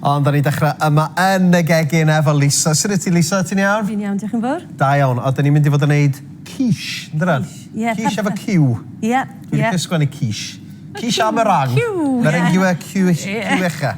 Ond da ni'n dechrau yma yn y gegin efo Lisa. Sut wyt ti Lisa? Ti'n iawn? Fi'n iawn, diolch yn fawr. Da iawn. A da ni'n mynd i fod yn neud quiche, yn dydan? Quiche, ie. Quiche efo Q. Ie, ie. Dwi'n licio sgwennu quiche. Quiche a meringue. Q, ie. Meringue Q, Q ucha.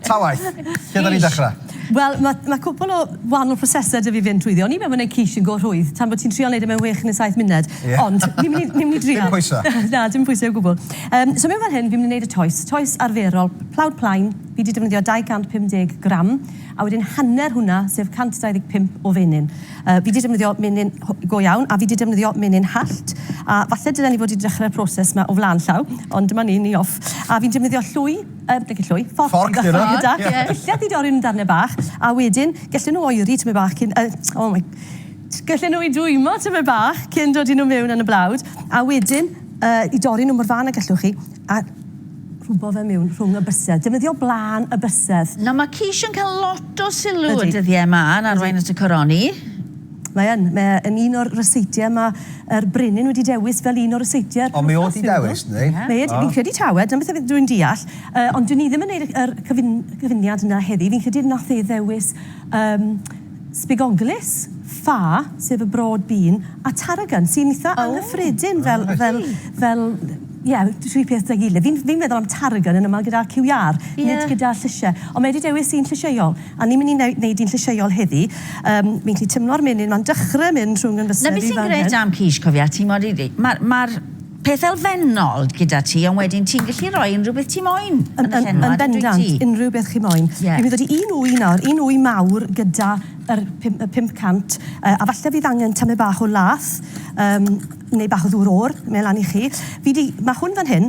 Ta waeth, lle da ni'n dechrau? Wel, mae ma cwpl o wahanol prosesau 'da fi fynd trwyddi. O'n i'n meddwl bod quiche yn go rhwydd, tan bod ti'n trio neud e mewn 6 neu 7 munud. Yeah. Ond, ni'n mynd i, ni mynd i drio. Dim pwysau. Na, dim pwysau o gwbl. Um, so mewn fel hyn, fi'n mynd i wneud y toes. Toes arferol, plawd plaen, fi wedi defnyddio 250 gram, a wedyn hanner hwnna, sef 125 o fenyn. Uh, fi wedi defnyddio menyn go iawn, a fi wedi defnyddio menyn hallt, a falle dylen ni fod wedi dechrau'r proses yma o flaen llaw, ond dyma ni, ni off. A fi'n defnyddio llwy, uh, nag llwy, fforc, fforc i ddechrau gyda. Yeah. Gelled i dorri nhw'n darnau bach, a wedyn, gallen nhw oeri tymed bach cyn... Uh, oh my... Gallen nhw i dwymo tymed bach cyn dod i nhw mewn yn y blawd, a wedyn uh, i dorri nhw mor fan a gallwch chi, a rhwbo fe mewn rhwng y bysedd. Defnyddio blaen y bysedd. Nawr mae quiche yn cael lot o sylw y dyddiau yma yn arwain at y coroni. Mae yn. Mae yn un o'r ryseitiau mae yr brenin wedi dewis fel un o'r ryseitiau'r Ond mi oedd 'di dewis, yndi? Mae e, fi'n credu tawe, dyna beth dwi'n deall. Uh, ond dyn ni ddim yn gwneud yr cyfun, cyfuniad yna heddi. Fi'n credu nath e ddewis um, sbigoglys, ffa, sef y broad bean, a tarragon, sy'n eitha oh. anghyffredin fel, fel, fel ie, yeah, tri peth 'da'i gilydd. Fi'n fi meddwl am tarragon yn aml gyda cyw iâr, yeah. nid gyda llysiau. Ond mae wedi dewis un llysieuol, a ni'n mynd i wneud un llysieuol heddi. Um, fi'n gallu teimlo'r menyn, mae'n dechrau mynd rhwng yn fysedd i fan hyn. Na beth sy'n grêt am quiche, cofia, ti'n mod i... Mae'r ma peth elfennol gyda ti, ond wedyn ti'n gallu rhoi unrhyw beth ti moyn yn y llenwad, Yn bendant, unrhyw beth chi moyn. Yeah. Fi'n mynd i ddod i un wy nawr, un wy mawr gyda yr 500, a falle fydd angen tymed bach o lath, um, neu bach o ddŵr oer, mae lan i chi. Fi 'di... Mae hwn fan hyn,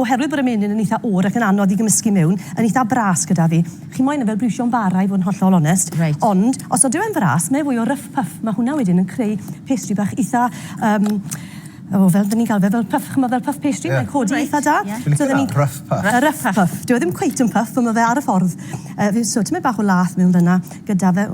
oherwydd bod y menyn yn eitha oer ac yn anodd i gymysgu mewn, yn eitha bras gyda fi. Chi moyn e fel briwsion bara i fod yn hollol onest. Reit. Ond, os ydyw e'n fras, mae fwy o rough puff. Mae hwnna wedyn yn creu pastry bach eitha, um, o, fel dyn ni'n gael fe, fel puff, ch'mod, fel puff pastry, yeah. Mae'n codi right. eitha da. Yeah. Dwi'n licio so, hwnna, rough puff. Y rough puff. Dyw e ddim cweit yn puff, ond mae fe ar y ffordd. Uh, so, tymed bach o lath mewn fyna gyda fe,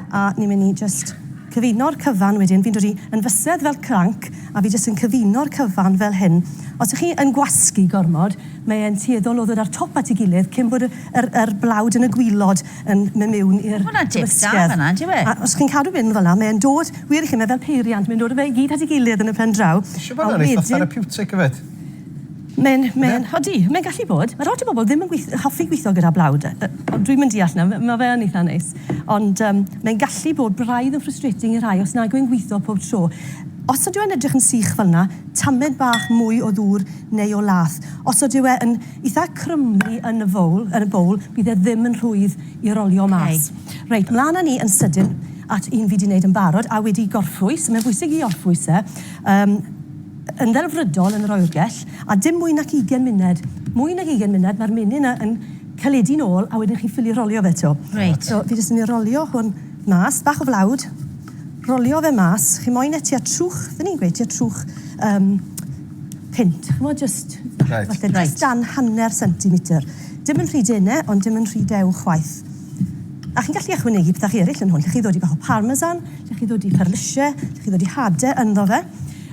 a ni'n mynd i just Cyfuno'r cyfan wedyn, fi'n dod i yn fysedd fel cranc a fi jyst yn cyfuno'r cyfan fel hyn. Os ych chi yn gwasgu gormod, mae e'n tueddol o ddod â'r top at ei gilydd cyn bod y yr yr blawd yn y gwilod yn mynd miwn i'r Hwnna'n tip da fan'na on'd yw e? A os chi'n cadw mynd fel 'na, mae e'n dod, wir i chi, mae fel peiriant, mae'n dod â fe i gyd at ei gilydd yn y pen draw. Siŵr bod hwnna'n eitha therapeutic hefyd. Mae'n, mae'n, odi, mae'n gallu bod. Mae lot o bobl ddim yn gweith- hoffi gweithio gyda blawd, ond dwi'm yn deall 'na, ma' fe yn eitha neis. Ond yym, mae'n gallu bod braidd yn frustrating i rhai os nag yw e'n gweithio pob tro. Os ydyw e'n edrych yn sych fel 'na, tamed bach mwy o ddŵr neu o lath. Os ydyw e yn eitha crumbly yn y fowl, yn y bowl, bydd e ddim yn rhwydd i rolio mas. Reit, mlaen â ni yn sydyn at un fi 'di wneud yn barod a wedi gorffwys. Mae'n bwysig i orffwys e. Yym. Yn ddelfrydol yn yr oergell, a dim mwy nac ugain munud. Mwy nag ugain munud, mae'r menyn 'na yn caledu'n ôl, a wedyn chi'n ffili rolio fe 'to. Reit. So fi jyst yn mynd i rolio hwn mas, bach o flawd, rolio fe mas, chi moyn e tua trwch, fy ni'n gweud tua trwch um, pint, ch'mod jyst, Reit. falle jyst dan hanner centimetr. Dim yn rhy dene, ond dim yn rhy dew chwaith. A chi'n gallu ychwanegu pethau eraill yn hwn. Lle chi ddod i bach o parmesan, lle chi ddod i perlysiau, lle chi ddod i hade ynddo fe.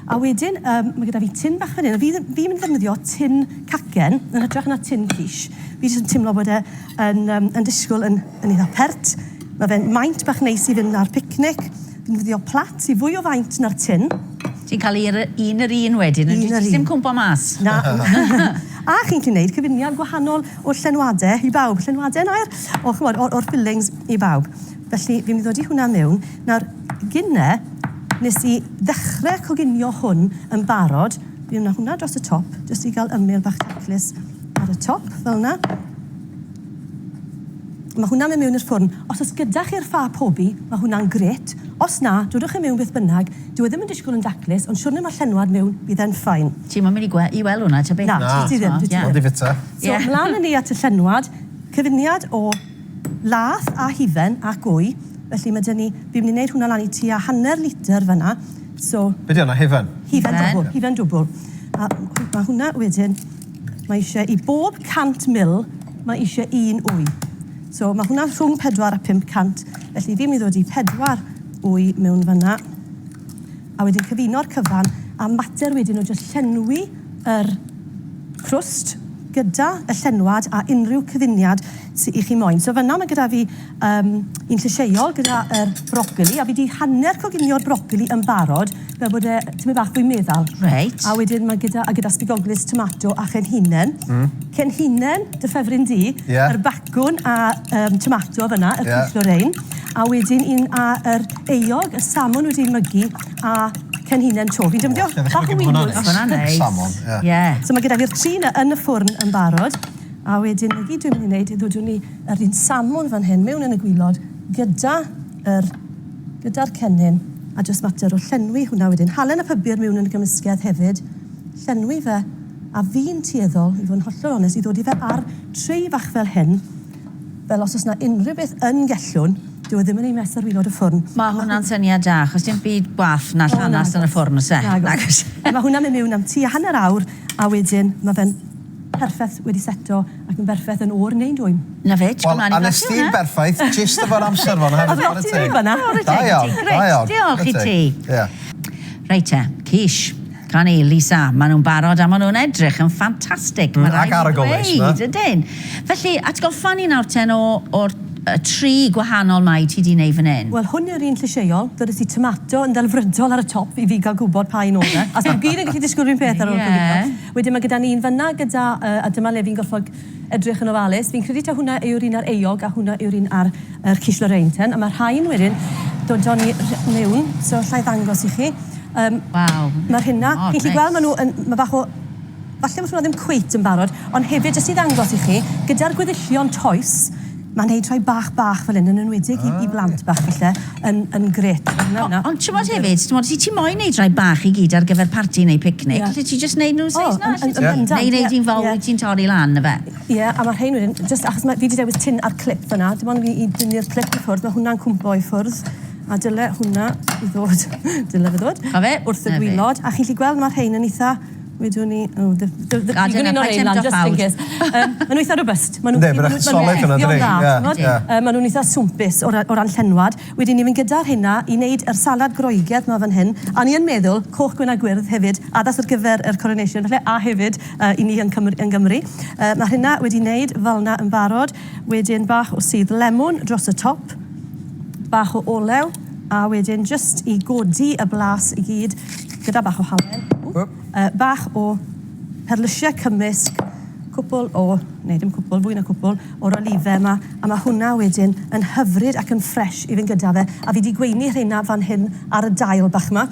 A wedyn, um, mae gyda fi tin bach fan hyn. A fi, fi'n mynd i ddefnyddio tin cacen yn hytrach na tin quiche. Fi jyst yn teimlo bod e yn, um, yn disgwyl yn, yn eitha pert. Mae fe'n maint bach neis i fynd ar picnic. Fi'n defnyddio plat sydd fwy o faint na'r tin. Ti'n cael un yr un wedyn, yn dwyt? Dim cwmpo mas. Na. A chi'n gallu gwneud cyfuniad gwahanol o llenwadau i bawb. Llenwadau yn air? O, ch'mod, o'r, o'r fillings i bawb. Felly, fi'n mynd i ddod i hwnna mewn. Nawr, gynne, nes i ddechrau coginio hwn yn barod. Fi'n mynd â hwnna dros y top, jyst i gael ymyl bach taclus ar y top, fel yna. Mae hwnna'n mynd mewn i'r ffwrn. Os oes gyda chi'r ffa pobi, mae hwnna'n grêt. Os na, dodwch e mewn beth bynnag. Dyw e ddim yn disgwyl yn daclus, ond siwrne mae'r llenwad mewn, bydd e'n fine. Ti'm yn mynd i gwe- i weld hwnna ta beth. Na, dwyt ti ddim, dwyt ti ddim. Ond i fita. So, mlaen â ni at y llenwad. Cyfuniad o lath a hufen ac wy. Felly mae 'da ni, fi'n mynd i wneud hwnna lan i tua hanner litr fan'na. So... Be 'di hwnna, hufen? Hufen dwbl, hufen dwbl. A mae hwnna wedyn, mae eisiau i bob 100 mil, mae eisiau un wy. So mae hwnna rhwng 4 a 500, felly fi'n mynd i ddod i 4 wy mewn fan'na. A wedyn cyfuno'r cyfan, a mater wedyn o jyst llenwi yr crwst. gyda y llenwad a unrhyw cyfuniad sy i chi moyn. So fan'na ma' gyda fi yym un llysieuol gyda yr brocoli a fi 'di hanner coginio'r brocoli yn barod fel bod e tymed bach fwy meddal. Reit. A wedyn ma' gyda a gyda sbigoglys tomato a chenhinen. Hmm. Cenhinen dy ffefryn di. Ie. Yr bacwn a yym tomato fan'na yr... Ie. ...quiche Lorraine. A wedyn un a yr eog y salmon wedi mygu a cenhinen 'to. Fi'n defnyddio bach o winwns. Ma' hwnna'n neis. Salmon, ie. Ie. So ma' gyda fi'r tri 'na yn y ffwrn yn barod. A wedyn 'na gyd dwi'n mynd i wneud yw ddodwn ni yr un salmon fan hyn mewn yn y gwilod gyda yr gyda'r cennin a jyst mater o llenwi hwnna wedyn. Halen a pybyr mewn yn y gymysgedd hefyd. Llenwi fe a fi'n tueddol, i fod yn hollol onest, i ddodi fe ar tray fach fel hyn fel os oes 'na unrhyw beth yn gellwn, dyw e ddim yn ei mess ar wilod y ffwrn. Mae hwnna'n syniad da, achos dim byd gwath na llanast yn y ffwrn, oes e? Nagos. Mae hwnna'n mynd mewn am tua hanner awr a wedyn mae fe'n perffeth wedi seto ac yn berffeth yn oer neu'n dwym. Na fe, ti'n Wel, a nes di'n berffaith, jyst efo'r amser fan hefyd. Oedd lot i wneud fan'na. Da iawn, da iawn. Diolch i ti. Ie. Reit te, quiche. Canu, Lisa, maen nhw'n barod a maen nhw'n edrych yn ffantastig. Mm, ac ar y goles, na. Ydyn. Felly, atgoffa ni nawr ten o, o'r y tri gwahanol mae ti di wneud fan hyn. Wel, hwn yw'r un llysieuol. Dodais i tomato yn ddelfrydol ar y top i fi gael gwybod pa un oedd e. A so nhw gyd yn gallu disgwyl yr un peth ar ôl coginio. Wedyn mae gyda ni un fan'na gyda, yy, a dyma le fi'n gorfod edrych yn ofalus. Fi'n credu taw hwnna yw'r un ar eog a hwnna yw'r un ar yr quiche Lorraine ten. A mae'r rhain wedyn, dodon ni mewn, so alla i ddangos i chi. Yym, Waw. Mae'r rheina, chi'n gallu gweld maen nhw yn, mae bach o, falle bod hwnna ddim cweit yn barod, ond hefyd jyst i ddangos i chi, gyda'r gweddillion toes, mae'n neud rhai bach bach fel hyn, yn enwedig i, i blant bach falle, yn, yn grêt. Ond t'mod hefyd, t'mod, os ti moyn neud rhai bach i gyd ar gyfer parti neu picnic, yeah. allet ti jyst neud nhw'n seis 'na, allet ti? Neu neud un fowr wyt ti'n torri lan, yfe? Ie, a mae'r rhein wedyn, jyst achos mae, fi 'di dewis tin a'r clip fan'na, dim ond i fi i dynnu'r clip i ffwrdd, mae hwnna'n cwmpo i ffwrdd. A dyle hwnna i ddod, dyle fe ddod, Cha fe? wrth y gwilod. A chi'n gallu gweld mae'r rhein yn eitha, wedwn ni, oh, the, the, the, Gad yna, paid tempt off just in case. Maen nhw'n eitha robust. Maen nhw'n Yndi, solid hwnna, dydi? Ie, ie. Maen nhw'n eitha swmpus o, o ran llenwad. Wedyn ni'n mynd gyda'r rheina i wneud yr salad Groegaidd 'ma fan hyn. A ni yn meddwl, coch, gwyn a gwyrdd hefyd, addas ar gyfer yr coronation falle, a hefyd i ni yn Cymru. Yn Gymru. Mae rheina wedi wneud fel 'na yn barod. Wedyn bach o sudd lemwn dros y top. Bach o olew a wedyn jyst i godi y blas i gyd gyda bach o halen, bach o perlysiau cymysg, cwpwl o, neu dim cwpwl, fwy na cwpwl, o'r olife yma, a mae hwnna wedyn yn hyfryd ac yn ffresh i fynd gyda fe. A fi 'di gweini rheina fan hyn ar y dail bach 'ma,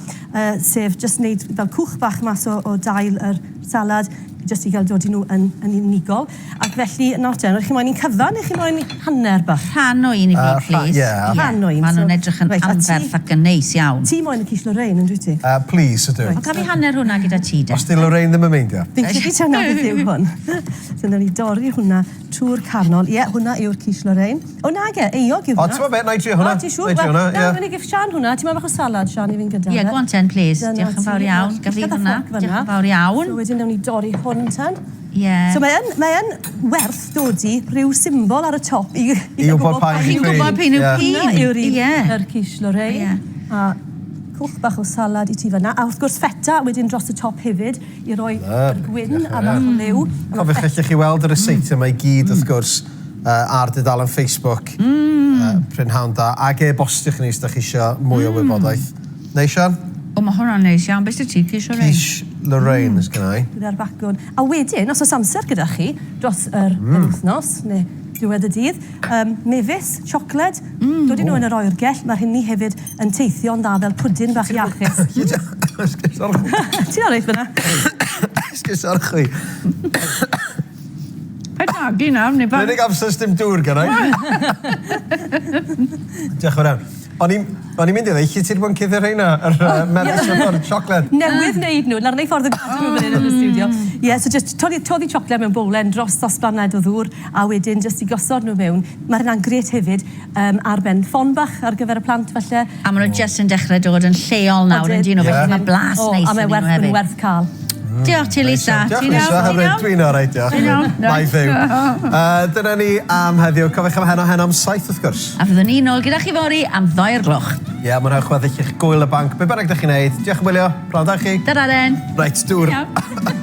sef jyst wneud fel cwch bach mas o dail yr salad, jyst i gael dodi nhw yn yn unigol. Ac felly, nawr te, ydych chi moyn un cyfan neu chi moyn hanner bach? Rhan o un i fi, plîs. Ie. Rhan o un. Maen nhw'n edrych yn anferth ac yn neis iawn. Ti moyn y quiche Lorraine, yn dwyt ti? Plîs, ydw. Ond gaf i hanner hwnna gyda ti, de? Os 'di Lorraine ddim yn meindio. Fi'n credu taw 'na beth yw hwn. So wnawn ni dorri hwnna trwy'r canol. Ie, hwnna yw'r quiche Lorraine. O nage, eog yw hwnna. O, t'mod be', 'nai drio hwnna. O, ti'n siŵr? 'Nai drio hwnna, ie. Wel, na, myn' i gift Sian hwnna. Ti moyn bach o salad, Sian, i fynd gyda fe? Ie, go on ten, please. Diolch yn fawr iawn. Gaf fi hwnna? Diolch yn fawr iawn. So wedyn newn ni dorri hwn ten. Ie. So mae yn, mae yn werth dodi rhyw symbol ar y top i, i wybod pa un Chi'n gwybod p'un yw p'un. Hwnna yw'r un, Ie. yr quiche Lorraine. Ie. A cwch bach o salad i ti fan'na. A wrth gwrs feta wedyn dros y top hefyd i roi yr gwyn a bach o liw. Cofiwch allech chi weld y ryseitiau yma i gyd wrth gwrs ar dudalen Facebook Prynhawn Da ac e-bostiwch ni os da chi eisiau mwy o wybodaeth. Neu Sian? O ma' hwnna'n neis iawn. Beth sy ti? Quiche Lorraine? Quiche Lorraine mm. sgynna i. Gyda'r bacwn. A wedyn, os oes amser gyda chi, dros yr penwythnos, neu diwedd y dydd, um, mefus, siocled, dod i nhw yn yr oergell, mae rheini hefyd yn teithio'n dda fel pwdin bach iachus. Ti'n alright fyna? Esgus ar chwi. Paid magu nawr, neu Yr unig amser sdim dŵr gynna i. Diolch yn fawr iawn. O'n i'n o'n i'n mynd i ddweud, lle ti 'di bod yn cuddio rheina? Yr yy mefus efo'r siocled? Newydd wneud nhw, 'na'r unig ffordd o gadw nhw fan hyn yn y stiwdio. Ie, so jyst toddi toddi siocled mewn bowlen dros sosbaned o ddŵr, a wedyn jyst i gosod nhw mewn. Mae hynna'n grêt hefyd yym ar ben ffon bach ar gyfer y plant falle. A maen nhw jyst yn dechrau dod yn lleol nawr yn dyn nhw, felly mae blas neis O, a mae ynddyn nhw werth, hefyd. mae'n werth cael. Diolch ti Lisa. Diolch Ti'n Lisa, iawn? hyfryd. Dwi'n oreit, diolch. Ti'n iawn? Mai fyw. Yy, dyna ni am heddiw. Cofiwch am heno, heno am 7 wrth gwrs. A fyddwn ni nôl gyda chi fory am ddau o'r gloch. Ie, mwynhewch weddill eich gwyl y banc, be bynnag 'dach chi'n neud. Diolch am wylio. Prynhawn da chi. Tara den. Reit, dŵr. Iawn.